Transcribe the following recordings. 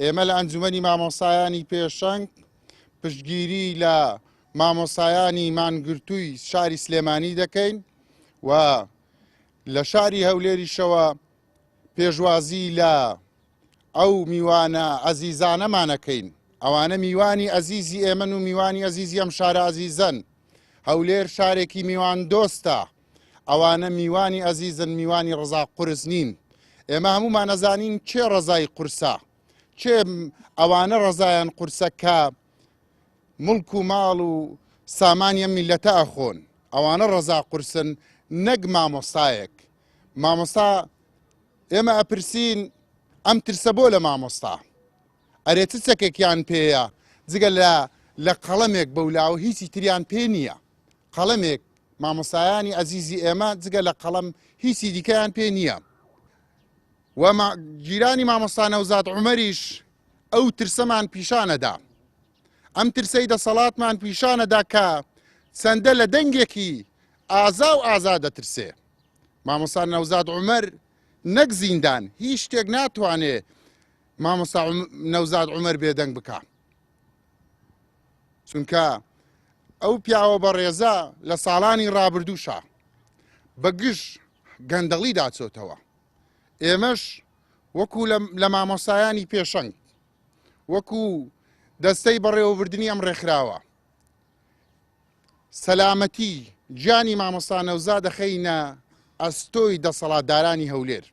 ئێمە لە ئەنجومەنی مامۆستایانی پێشەنگ پشتگیری لە مامۆستایانی مانگرتووی شاری سلێمانی دەکەین و لە شاری هەولێریشەوە پێشوازی لە ئەو میوانە ئەزیزانەمانەکەین ئەوانە میوانی ئەزیزی ئێمەن و میوانی ئەزیزی ئەم شارە ئەزیزەن هەولێر شارێکی میوان دۆستە ئەوانە میوانی ئەزیزن میوانی ڕەزا قورس نین ئێمە هەمومان ئەزانین کێ ڕەزای قورسە کێ ئەوانە ڕەزایان قورسە کە مڵک و ماڵ و سامانی ئەم میلەتە ئەخۆن ئەوانە ڕەزا قورسن نەک مامۆستایەک مامۆستا ئێمە ئەپرسین ئەم ترسە بۆ لە مامۆستا ئەرێ چ چەکێکیان پێیە جگە لە لە قەڵەمێک بەولاوە هیچی تریان پێ نییە قەڵەمێک مامۆستایانی ئەزیزی ئێمە جگە لە قەڵەم هیچی دیکەیان پێ نییە و گیرانی مامۆستا نەوزاد عومەریش ئەو ترسەمان پیشانەدا ئەم ترسەی دەسەڵاتمان پیشانەدا کە چەندە لە دەنگێکی ئازا و ئازا دەترسێ مامۆستا نەوزاد عومەر نەک زیندان هیچ شتێک ناتوانێ مامۆستا نەوزاد عومەر بێدەنگ بکە چونکە ئەو پیاوە بەڕێزە لە ساڵانی ڕابردووشا بە گژ گەندەڵی داچۆتەوە ئێمەش وەکو لە مامۆستایانی پێشەنگ وەکو دەستەی بەڕێوەبردنی ئەم ڕێکخراوە سەلامەتی گیانی مامۆستا نەوزا دەخەینە ئەستۆی دەسەڵاتدارانی هەولێر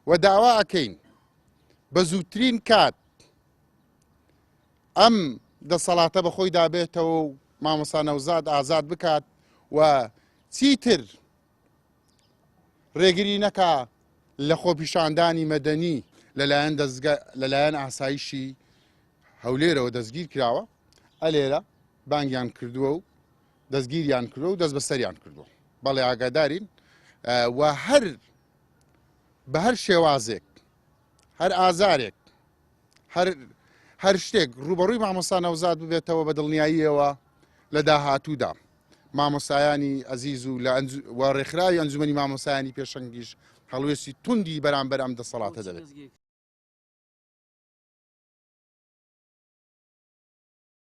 و داوا ئەکەین بە زووترین کات ئەم دەسەڵاتە بە خۆیدا بێتەوە و مامۆستا نەوزاد ئازاد بکات و چیتر ڕێگری نەکا لە خۆپیشاندانی مەدەنی لەلایەن دەزگە لەلایەن ئاسایشی هەولێرەوە دەستگیر کراوە ئەلێرە بانگیان کردووە و دەستگیریان کردووە و دەست بەسەریان کردووە بەڵێ ئاگادارین و هەر بە هەر شێوازێک هەر ئازارێک هەر هەر شتێک ڕوبەڕووی مامۆستا نەوزاد ببێتەوە بە دڵنیاییەوە لە داهاتوودا مامۆستایانی ئەزیز و لە و ڕێکخراوی ئەنجومەنی مامۆستایانی پێشەنگیش هەڵوێستی توندی بەرامبەر ئەم دەسەڵاتە دەبێت.